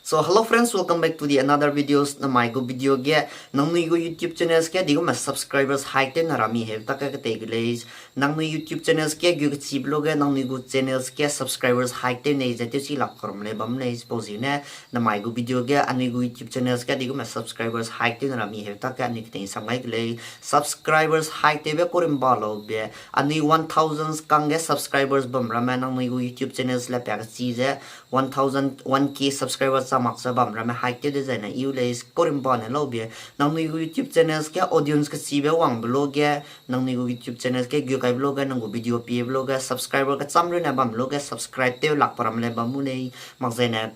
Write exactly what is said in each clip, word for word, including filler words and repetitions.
So hello friends, welcome back to the another videos. Namai gu video ge, nangnui gu YouTube channels ge digume subscribers high tew na rami heu tak ke ketei gu lei. Nangnui YouTube channels ge gu kechibe lo ge, nangnui gu channels ge subscribers high tew nei ze tew chi lak karam lei bam lei. Chipau ziegene, namai gu video ge anui gu YouTube channels ge digume subscribers high tew na rami heu tak ke anui ketei sam gai gu lei. Subscribers high tewbe kurimba lau be, anui one thousand kangge subscribers bam ramme nangnui gu YouTube channels le pa kechi ze, one thousand, one K subscribers chang mak ze bam ramme high tew dezaine iu lei, kurimba ne lau be. Nangnui gu YouTube channels ge audience kechibe wangbe lo ge, nangnui gu YouTube channels ge gu kaibe lo ge, nang gu video piebe lo ge, subscriber kecham rune bam lo ge, subscribe tew lak pa ram lei bam u lei, mak zaine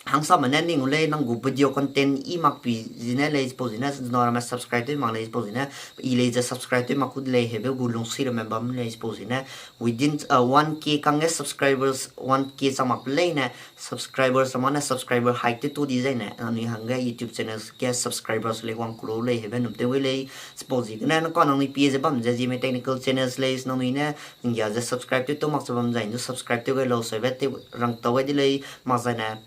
hangsame ne ning u lei, nang gu video content i mak pi zine lei, chipau ziegene zena ramme subscribe tew mak lei, chipau ziegene i lei ze subscribe tew mak ku de lei, heube gu lungsui ramme bam lei, chipau ziegene within, uh, one K kangge subscribers, one K chang makbe leine, subscribers ramme ne subscriber high tew tu di zaine, nangnui hangge YouTube channels ge subscribers lei wang kulu lei, heube num tew gai lei, chipau ziegene nang ka nangnui pie ze bam ze Zeme Technical channels lei, nangnui ne nggia ze subscribe tew tu mak ze bam zai du subscribe tew gai lau, sebe tew rang tau gai de lei, mak zaine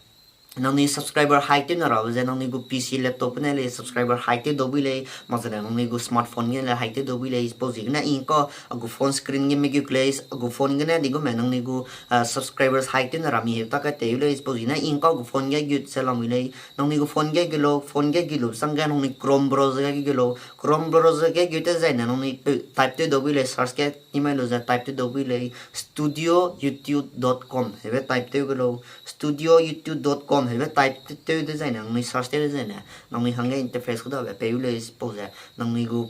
nangnui subscriber high tew na rabe ze nangnui gu P C laptop ne lei subscriber high tew dau bui lei, mak zaine nangnui gu smartphone ge le high tew dau bui lei, chipau ziegene ingka a gu phone screen ge me gut lei, a gu phone gene digume nangnui gu, uh, subscribers high tew na rami heu tak ke tei u lei, chipau ziegene ingka gu phone ge gut ze lamui lei, nangnui gu phone ge gut lau, phone ge gut lu sangge nangnui Chrome browser ge gut lau, Chrome browser ge gut tew zaine nangnui pe-, type tew dau bui lei, search ge nimai lu ze type tew dau bui lei, studio youtube dot com heube type tew gu lau, studio youtube dot com heube type tew, tew dezaine nangnui search tew dezaine, nangnui hangge interface ku dabe pei u lei, chipau ze nangnui gu,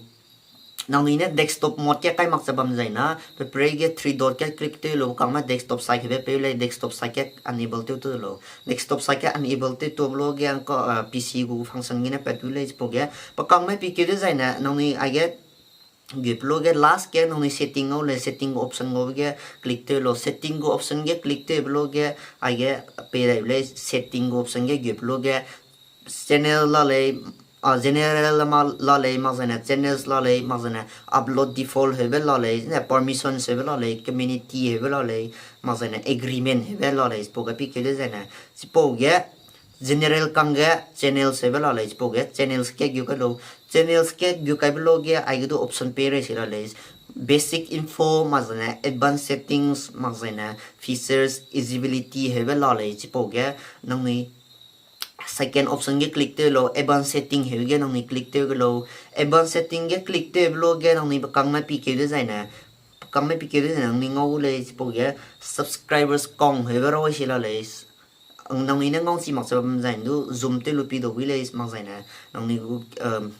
nangnui ne desktop mode ge kai mak ze bam zaina, pe prei ge three dot ge click tew lau, kangme desktop site heube pei u lei, desktop site ge enable tew tu lau. Desktop site ge enable tew tu lo ge ngka, uh, P C gu function gene pat u lei, chipau ge pe kangme pi keu dezaine nangnui aige gut pe lo ge last ge nangnui setting ngau lei, setting gu option ngau ge click tew lau, setting gu option ge click tewbe lo ge, aige pei dai u lei, setting gu option ge gut pe lo ge channel la lei, a, general la ma-, la lei, mak zaine channels la lei, mak zaine upload default heube la lei, zene permissions heube la lei, community heube la lei, mak zaine agreement heube la lei, chipau ge pi keu dezaine, chipau ge general kangge channels heube la lei, chipau ge channels ge gu kai lau, channels ge gu kaibe lo ge aige du option pei rei si la lei, basic info, mak zaine advanced settings, mak zaine features, usability heube la lei, chipau ge nangnui second option ge click tew lau, advanced setting heu ge nangnui click tew gu lau. Advanced setting ge click tewbe lo ge nangnui pe kangme pi keu dezaine, pe kangme pi keu dezaine nangnui ngau gu lei, chipau ge subscribers count heube ra si la lei. Nangnui ne ngau chi mak ze bam zai du zoom tew lu pi dau bui lei, mak zaine nangnui gu, um,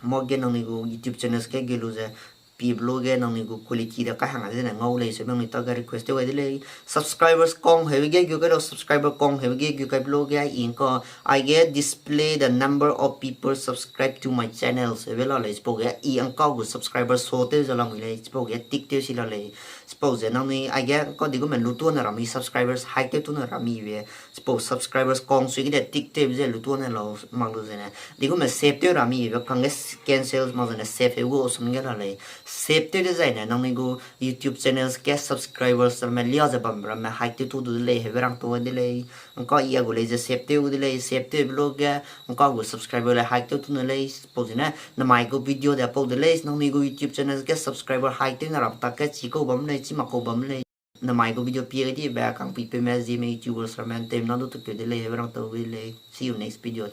mak ge nangnui gu YouTube channels ge gu lu ze piebe lo ge nangnui gu quality de kai hang a zene ngau lei, sebe nangnui tak ge request tew gai de lei. Subscribers count heu ge gu kai lau, subscriber count heu ge gu kaibe lo ge ingka, aige display the number of people subscribe to my channels heube la lei, chipau ge i ngka gu subscribers show tew ze lamui lei, chipau ge tick tew si la lei. Chipau ze nangnui aige ngka digume lu tu ne rami subscribers high tew tu ne rami be, chipau subscribers count sui ge de tick tewbe ze lu tu ne lau mak lu zene, digume save tew rami be kangge cancel mak zene save heu gu option ge la lei. Save tew dezaine nangnui gu YouTube channels ge subscribers ramme lia ze bam ramme high tew tu du de lei, heube rang tu de lei. Ngka i a gu lei ze save tew gu de lei, save tewbe lo ge ngka gu subscriber le high tew tu ne lei, chipau zene namai gu video de pau de lei, nangnui gu YouTube channels ge subscriber high tew na ram tak ke chi kau bam lei, chi mak kau bam lei. Namai gu video pie gai dibe kangpuipeume Zeme YouTubers ramme nteumena du tukeu de lei, heube rang tu de lei. See you next video.